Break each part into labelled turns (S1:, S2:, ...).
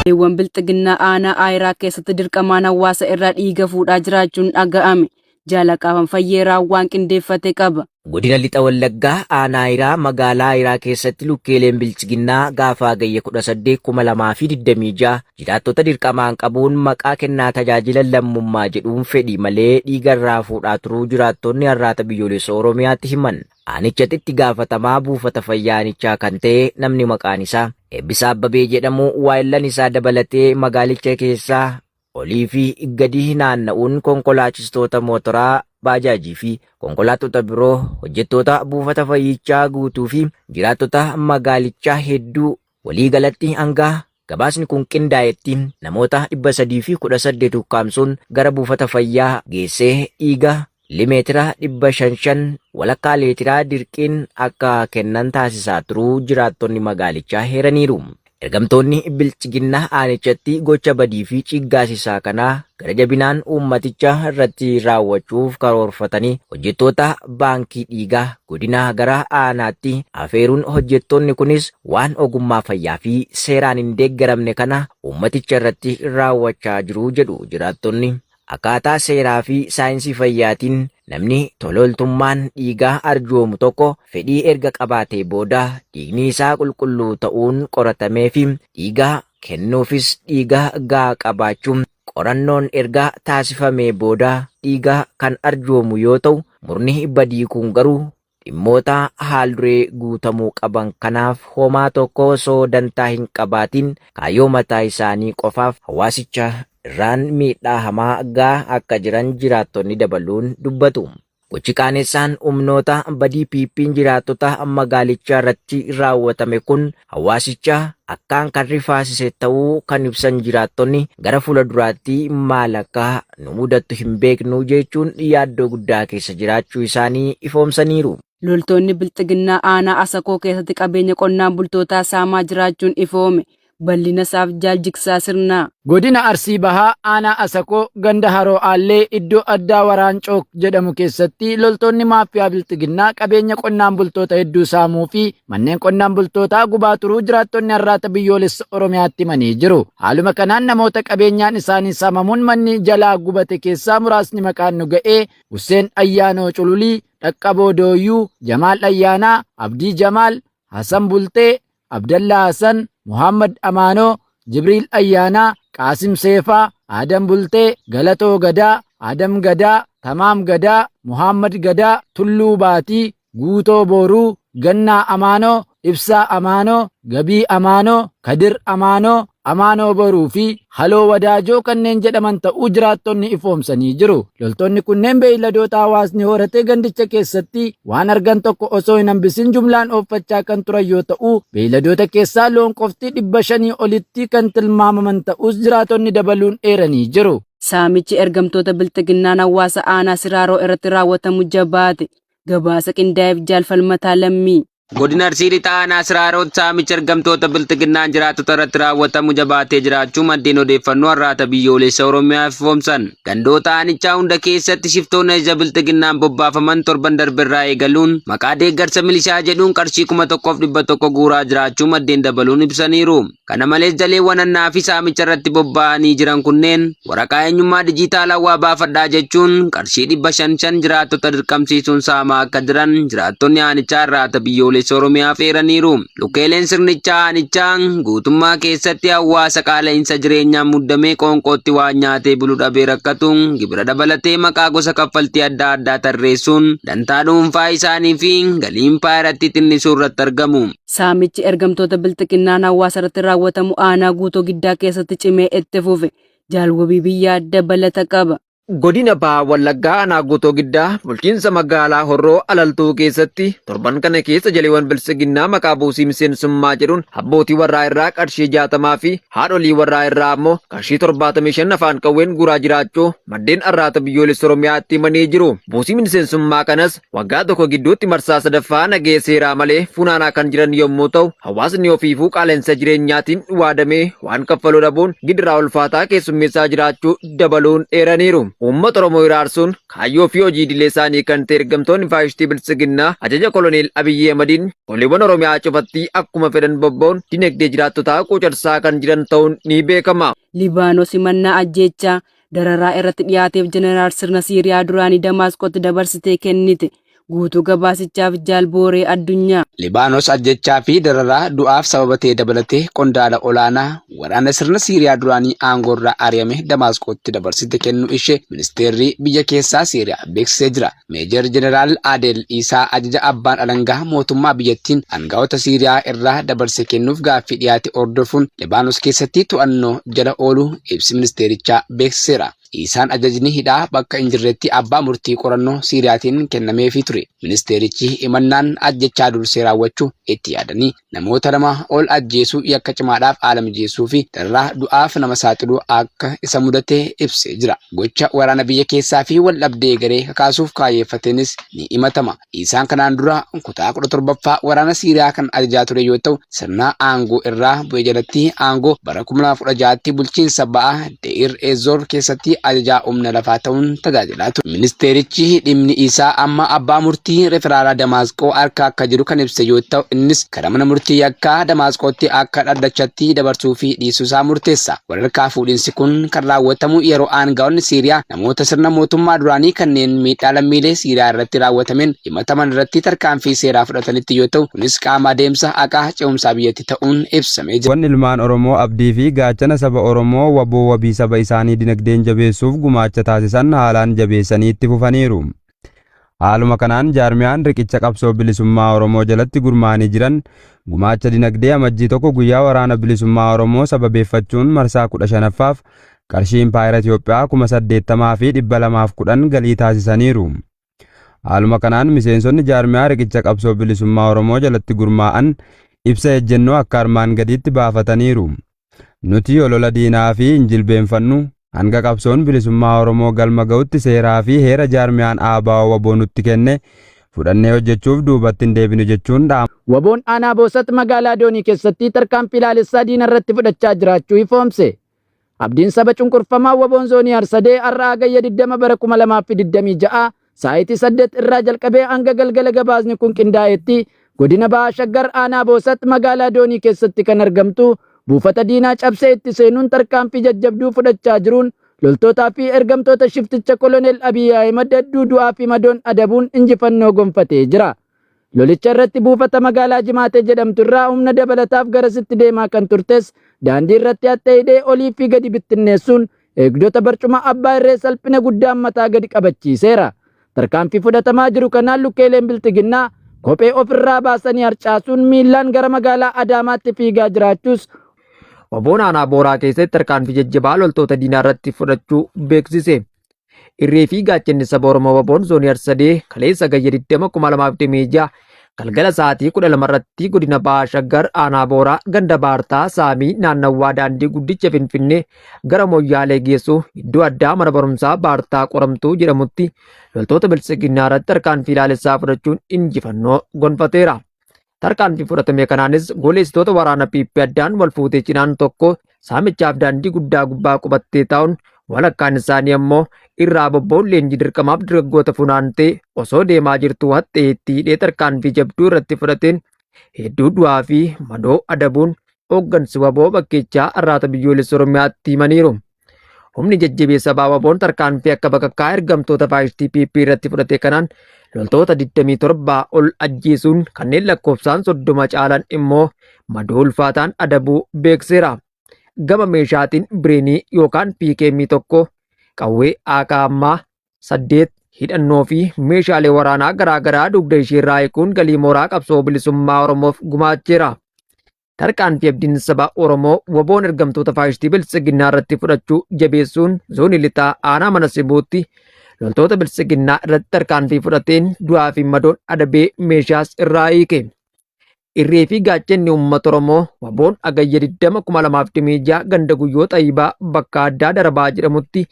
S1: Jaleewwan Bilxiginnaa aanaa Aayiraa keessatti dirqamaan hawaasa irraa dhiiga fuudhaa jiraachuun dhaga'ame. Jaalaqaafan Fayyeeraa waan qindeeffate qaba.
S2: Godina Lixa Wallaggaa aanaa Ayiraa magaalaa Ayiraa keessatti lukkeeleen Biltsiginnaa gaafa Hagayya 18, 2026 jiraattota dirqamaan qabuun maqaa kennaa tajaajila lammummaa jedhuun fedhii malee dhiiga irraa fuudhaa turuu jiraattonni Arraata Biyyoolessa Oromiyaatti himan. Aanichatti itti gaafatamaa buufata fayyaa aanichaa kan ta'e namni maqaan isaa Eebbisaa Abbabee jedhamu waayillan isaa dabalatee magaalicha keessaa olii fi gadi naanna'uun konkolaachistoota mootoraa, baajaajii fi konkolaattota biroo, hojjettoota buufata fayyichaa guutuu fi jiraattota magaalichaa hedduu waliigalatti hanga gabaasni kun qindaa'etti namoota 318 ukkaamsuun gara buufata fayyaa geessee dhiiga limeetira 500 shan walakkaa leetiraa dirqiin akka kennan taasisaa turuu jiraattonni magaalichaa heeraniiru. Ergamtoonni Biltsiginnaa aanichatti gocha badii fi ciiggaasisaa kana gara jabinaan uummaticha irratti raawwachuuf karoorfatanii hojjettoota baankii dhiigaa godinaa gara aanaatti afeeruun hojjettoonni kunis waan ogummaa fayyaa fi seeraan hin deeggaramne kana uummaticha irratti raawwachaa jiru jedhu jiraattonni. Akkaataa seeraa fi saayinsii fayyaatiin namni tola-ooltummaan dhiigaa arjoomu tokko fedhii erga qabaatee booda dhiigni isaa qulqulluu ta'uun qoratameefi dhiiga kennuufis dhiiga gahaa qabaachuu qorannoon erga taasifamee booda dhiiga kan arjoomu yoo ta'u, murni badii kun garuu Dhimmoota haalduree guutamuu qaban kanaaf homaa tokko osoo dantaa hin qabaatiin kaayyoo mataa isaanii qofaaf hawaasicha irraan miidhaa hamaa gahaa akka jiran jiraattonni dabaluun dubbatu. Gochi qaanessaan humnoota badii PPn jiraattota magaalichaa irratti raawwatame kun hawaasicha akkaan kan rifaasise ta'uu kan ibsan jiraattonni, gara fuula duraatti maal akka nu mudattu hin beeknu jechuun yaaddoo guddaa keessa jiraachuu isaanii ifoomsaniiru.
S1: Loltoonni Bilxiginnaa aanaa Asakoo keessatti qabeenya qonnaan bultootaa saamaa jiraachuun ifoome. Bal'ina isaaf Jaal Jigsaa Sirnaa.
S3: Godina Arsii Bahaa Aanaa Asakoo ganda Haroo Aallee iddoo addaa Waraan Cook jedhamu keessatti loltoonni maaffiyaa Bilxiginnaa qabeenya qonnaan bultoota hedduu saamuu fi manneen qonnaan bultootaa gubaa turuu jiraattonni Arraata Biyyoolessa Oromiyaatti himanii jiru. Haaluma kanaan namoota qabeenyaan isaanii saamamuun manni jalaa gubate keessaa muraasni maqaan nu ga'e Husseen Ayyaanoo Cululii, Dhaqqaboo Dooyyuu, Jamaal Ayyaanaa, Abdii Jamaal, Hasan Bultee, Abdallaa Hasan, Muhammad Amaanoo, Jibriil Ayyaanaa, Qaasim Seefaa, Aadam Bultee, Galatoo Gadaa, Adam Gadaa, Tamaam Gadaa, Muhammad Gadaa, Tulluu Baatii, Guutoo Booruu, Gannaa Amaanoo, Ibsaa Amaanoo, Gabii Amaanoo, Kadir Amaanoo, Amaanoo Boruu fi Haloo Wadaajoo kanneen jedhaman ta'uu jiraattonni ifoomsanii jiru. Loltoonni kunneen beeyladoota hawaasni horate gandicha keessatti waan argan tokko osoo hin hambisin jumlaan ooffachaa kan turan yoo ta'u, beeyladoota keessaa loon qofti 500 olitti kan tilmaamaman ta'uus jiraatonni dabaluun eeranii jiru.
S1: Saamichi ergamtoota Bilxiginnaan hawaasa aanaa Siraaroo irratti raawwatamu jabaate. Gabaasa qindaa'eef Jaal Falmataa Lammii.
S4: Godina Arsii Lixaa Aanaa Siraarootti saamichi ergamtoota Bilxiginnaan jiraattota irratti raawwatamu jabaatee jiraachuu maddeen odeeffannoo Arraata Biyyoolessa Oromiyaaf ifoomsan. Gandoota aanichaa hunda keessatti shiftoonni ajaja Bilxiginnaan bobbaafaman torban darbe irraa eegaluun maqaa deeggarsa milishaa jedhuun qarshii 1100 guuraa jiraachuu maddeen dabaluun ibsaniiru. Kana malees jaleewwan hannaa fi saamicha irratti bobba'anii jiran kunneen waraqaa eenyummaa dijiitaalawaa baafadhaa jechuun qarshii 500 shan jiraattota dirqamsiisuun saamaa akka jiran jiraattonni aanichaa Arraata Biyyoolessa Oromiyaaf eeraniiru. Lukkeeleen sirnichaa aanichaa guutummaa keessatti hawaasa qaala'insa jireenyaan muddamee qoonqootti waan nyaatee bulu dhabee rakkatu gibira dabalatee maqaa gosa kaffaltii adda addaa tarreessuun dantaa dhuunfaa isaanii fi galii impaayerattii xinnisuu irratti argamu.
S1: Saamichi ergamtoota Bilxiginnaan hawaasa irratti raawwatamu aanaa Guutoo Giddaa keessatti cimee itti fufe. Jaal Wabii Biyyaa dabalata qaba.
S5: Godina Baha Wallaggaa Aanaa Guutoo Giddaa bulchiinsa magaalaa Horroo Alaltuu keessatti torban kana keessa jaleewwan Biltsiginnaa maqaa buusii miseensummaa jedhuun abbootii warraa irraa qarshii 60 fi haadholii warraa irraa ammoo qarshii 75 afaan qawween guuraa jiraachuu maddeen Arraata Biyyoolessa Oromiyaatti himanii jiru. Buusii miseensummaa kanas Waggaa tokko gidduutti marsaa sadaffaa nagahee seeraa malee funaanaa kan jiran yommuu ta'u, hawaasni ofiifuu qaala'insa jireenyaatiin waadamee waan kaffaluu dhabuun gidiraa ulfaataa keessummeessaa jiraachuu dabaluun eeraniiru. Uummata Oromoo hiraarsuun kaayyoo fi hojii idilee isaanii kan ta'e ergamtoonni faashistii Biltsiginnaa ajaja Koloneel Abiyyi Ahmadiin goleewwan Oromiyaa cufatti akkuma fedhan bobba'uun dinagdee jiraattotaa quucarsaa kan jiran ta'uun ni beekama.
S1: Libaanos himannaa ajjeechaa dararaa irratti dhiyaateef jeneraal sirna Siiriyaa duraanii Damaasqootti dabarsitee kennite. Guutuu gabaasichaaf Jaal Booree Addunyaa.
S4: Libaanos ajjechaa fi dararaa du'aaf sababa ta'e dabalatee qondaala olaanaa waraana sirna Siiriyaa duraanii aangoorraa ari'ame Damaasqootti dabarsite kennuu ishee ministeerri biyya keessaa Siiriyaa beeksisee jira. Meejar Jeneraal Adeel Iisaa ajaja abbaan alangaa mootummaa biyyattiin aangawoota Siiriyaa irraa dabarse kennuuf gaaffii dhiyaate hordofuun Libaanos keessatti to'annoo jala ooluu ibsi ministeerichaa beeksiseera. Iisaan ajajni hidhaa bakka hin jirretti abbaa murtii qorannoo Siiriyaatiin kennameefii ture. Ministeerichi himannaan ajjechaa dursee raawwachuu itti yaadanii namoota 2 ol ajjeesuu, yakka cimaadhaaf haala mijeessuu fi dararaa du'aaf nama saaxiluu akka isa mudate ibsee jira. Gocha waraana biyya keessaa fi waldhabdee garee kakaasuuf kaayyeeffateenis ni himatama. Iisaan kanaan dura kutaa 17ffaa waraana Siiriyaa kan ajajaa ture yoo ta'u, sirna aangoo irraa bu'e jalatti aangoo bara 2016tti bulchiinsa ba'a Deir ez-Zor keessatti ajajaa humna lafaa ta'uun tajaajilaa ture. Ministeerichi dhimmi isaa amma abbaa murtii referaalaa Damaasqoo harka akka jiru kan ibse yoo ta'u, innis gara mana murtii yakkaa Damaasqootti akka dhaddachatti dabarsuu fi dhiisuu isaa murteessa. Walharkaa fuudhinsi kun kan raawwatamu yeroo aanga'oonni Siiriyaa namoota sirna mootummaa duraanii kanneen miidhaa lammiilee Siiriyaa irratti raawwatameen himataman irratti tarkaanfii seeraa fudhatanitti yoo ta'u, kunis qaama adeemsa haqaa ce'umsaa biyyattii ta'uun ibsamee jira.
S6: Wan ilmaan Oromoo abdii fi gaachana saba Oromoo wbo wabii saba isaanii dinagdeen jabeessuuf gumaacha taasisan haalaan jabeessanii itti fufaniiru. Haaluma kanaan jaarmiyaan riqicha qabsoo bilisummaa Oromoo jalatti gurmaa'anii jiran gumaacha dinagdee Amajjii 1 guyyaa waraana bilisummaa Oromoo sababeeffachuun marsaa 15ffaaf qarshii impaayera Itoophiyaa 80,210 galii taasisaniiru. Haaluma kanaan miseensonni jaarmiyaa riqicha qabsoo bilisummaa Oromoo jalatti gurmaa'an ibsa ejjennoo akka armaan gadiitti baafataniiru. Nuti olola diinaa fi hin jilbeenfannu. Hanga qabsoon bilisummaa Oromoo galma ga'utti seeraa fi heera jaarmiyaan ABO-wbo nutti kenne fudhannee hojjechuuf duubatti hin deebinu jechuun dhaamu.
S3: Waboon Aanaa Boosat Magaalaa Doonii keessatti tarkaanfii laalessaa diina irratti fudhachaa jiraachuu ifoomse. Abdiin saba cunqurfamaa Waboon Zoonii Harsadee har'a Hagayya 20 bara 2026 saayitii 8 irraa jalqabee hanga galgala gabaasni kun qindaa'etti godina Baha Shaggar aanaa Boosat magaalaa Doonii keessatti kan argamtu buufata diinaa cabsee itti seenuun tarkaanfii jajjabduu fudhachaa jiruun loltootaa fi ergamtoota shifticha Koloneel Abiy Ahimed hedduu du'aa fi madoon adabuun injifannoo gonfatee jira. Lolicha irratti buufata magaalaa Jimaatee jedhamtu irraa humna dabalataaf garasitti deemaa kan turtes daandii irratti haxxee hidhee olii fi gadi bittinneessuun eegdota barcuma abbaa irree salphina guddaan mataa gadi qabachiiseera. Tarkaanfii fudhatamaa jiru kanaan lukkeeleen Bilxiginnaa kophee of irraa baasanii harcaasuun miillaan gara magaalaa Adaamaatti fiigaa jiraachuus
S5: Waboon aanaa Booraa keessatti tarkaanfii jajjabaa loltoota diinaa irratti fudhachuu beeksise. Irree fi gaachanni saba Oromoo Waboon zoonii Harsadee kaleessa Hagayya 20 2026 galgala sa'aatii 12 irratti godina Baha Shaggar aanaa Booraa ganda Baartaa Saamii naannawwaa daandii guddicha Finfinnee gara Moyyaalee geessu iddoo addaa mana barumsaa Baartaa Qoramtuu jedhamutti loltoota Biltsiginnaa irratti tarkaanfii laalessaa fudhachuun injifannoo gonfateera. Tarkaanfii fudhatame kanaanis goleessitoota waraana PP addaan wal fuutee cinaan tokko saamichaaf daandii guddaa gubbaa qubattee taa'uun walakkaan isaanii ammoo irraa bobba'uun leenjii dirqamaaf dargaggoota funaantee osoo deemaa jirtuu haxxee itti hidhee tarkaanfii jabduu irratti fudhateen hedduu du'aa fi madoo adabuun hooggansi waboo bakkeechaa Arraata Biyyoolessa Oromiyaatti himaniiru. Humni jajjabee sabaa waboon tarkaanfii akka bakakkaa ergamtoota faashistii PP irratti fudhate kanaan loltoota 27 ol ajjeesuun kanneen lakkoofsaan 30 caalan immoo madoo ulfaataan adabuu beekseera. Gama meeshaatiin bireenii yookaan PKM tokko qawwee AKM 8 hidhannoo fi meeshaalee waraanaa garaagaraa dugda isheerraa hiikuun galii mooraa qabsoo bilisummaa Oromoof gumaacheera. Tarkaanfii abdiin saba Oromoo waboon ergamtoota faashistii Biltsiginnaa irratti fudhachuu jabeessuun zoonii lixaa aanaa mana sibuutti loltoota Biltsiginnaa irratti tarkaanfii fudhateen du'aa fi madoon adabee meeshaas irraa hiike. Irree fi gaachanni uummata Oromoo waboon Hagayya 20,2026 ganda Guyyoo Xayyibaa bakka addaa Darabaa jedhamutti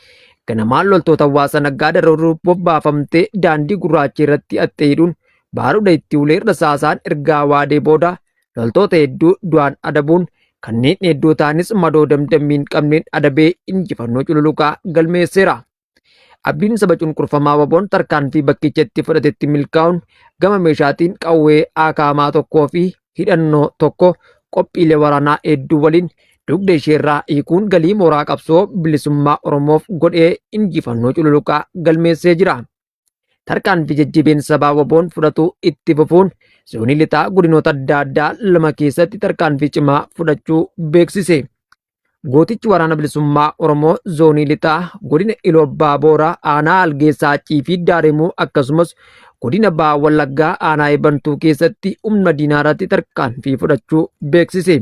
S5: ganamaan loltoota hawaasa naggaa dararuuf bobbaafamtee daandii gurraacha irratti haxxee hidhuun baaruda itti ulee rasaasaan ergaa waadee booda loltoota hedduu du'aan adabuun kanneen hedduu ta'anis madoo damdammii hin qabneen adabee injifannoo cululuqaa galmeesseera. Abdiin saba cunqurfamaa WBOn tarkaanfii bakkichatti fudhatetti milkaa'uun gama meeshaatiin qawwee akaamaa tokkoo fi hidhannoo tokko qophiilee waraanaa hedduu waliin dugda isheerraa hiikuun galii mooraa qabsoo bilisummaa Oromoof godhee injifannoo cululuqaa galmeessee jira. Tarkaanfii jajjabeen sabaa WBOn fudhatu itti fufuun zoonii lixaa godinoota adda addaa lama keessatti tarkaanfii cimaa fudhachuu beeksise. Gootichi waraana bilisummaa Oromoo zoonii lixaa godina Iluu Abbaa Booraa aanaa Algeessaa Accii fi Daarimuu akkasumas godina Baha Wallaggaa aanaa Eebantuu keessatti humna diinaa irratti tarkaanfii fudhachuu beeksise.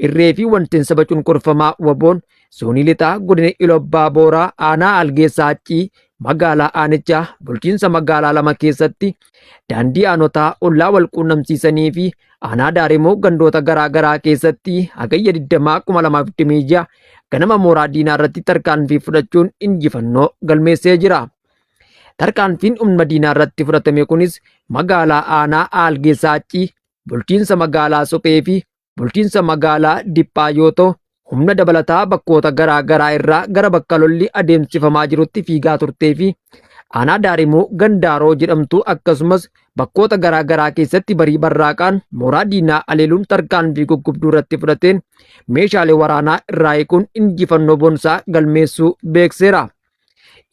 S5: Irree fi wanteen saba cunqurfamaa WBOn zoonii lixaa godina Iluu Abbaa Booraa aanaa Algeessaa Accii magaalaa aanichaa bulchiinsa magaalaa lama keessatti daandii aanotaa ollaa wal quunnamsiisanii fi aanaa Daarimoo gandoota garaa garaa keessatti Hagayya 20, 2026 ganama mooraa diinaa irratti tarkaanfii fudhachuun injifannoo galmeessee jira. Tarkaanfiin humna diinaa irratti fudhatame kunis magaalaa aanaa Aalgeessaa Accii, bulchiinsa magaalaa Suphee fi bulchiinsa magaalaa Diphaa yoo ta'u, humna dabalataa bakkoota garaa garaa irraa gara bakka lolli adeemsifamaa jirutti fiigaa turtee fi aanaa Daarimuu Gandaaroo jedhamtu akkasumas bakkoota garaa garaa keessatti barii barraaqaan mooraa diinaa aleeluun tarkaanfii guggubduu irratti fudhateen meeshaalee waraanaa irraa hiikuun injifannoo boonsaa galmeessuu beekseera.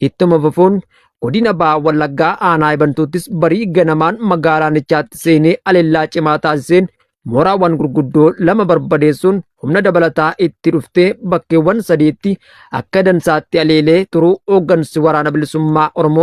S5: Ittuma fufuun godina Baha Wallaggaa aanaa Ebantuuttis barii ganamaan magaalaa Nichaatti seenee aleellaa cimaa taasiseen mooraawwan gurguddoo lama barbadeessuun humna dabalataa itti dhuftee bakkeewwan sadiitti akka dansaatti aleelee turuu hooggansi waraana bilisummaa Oromoo.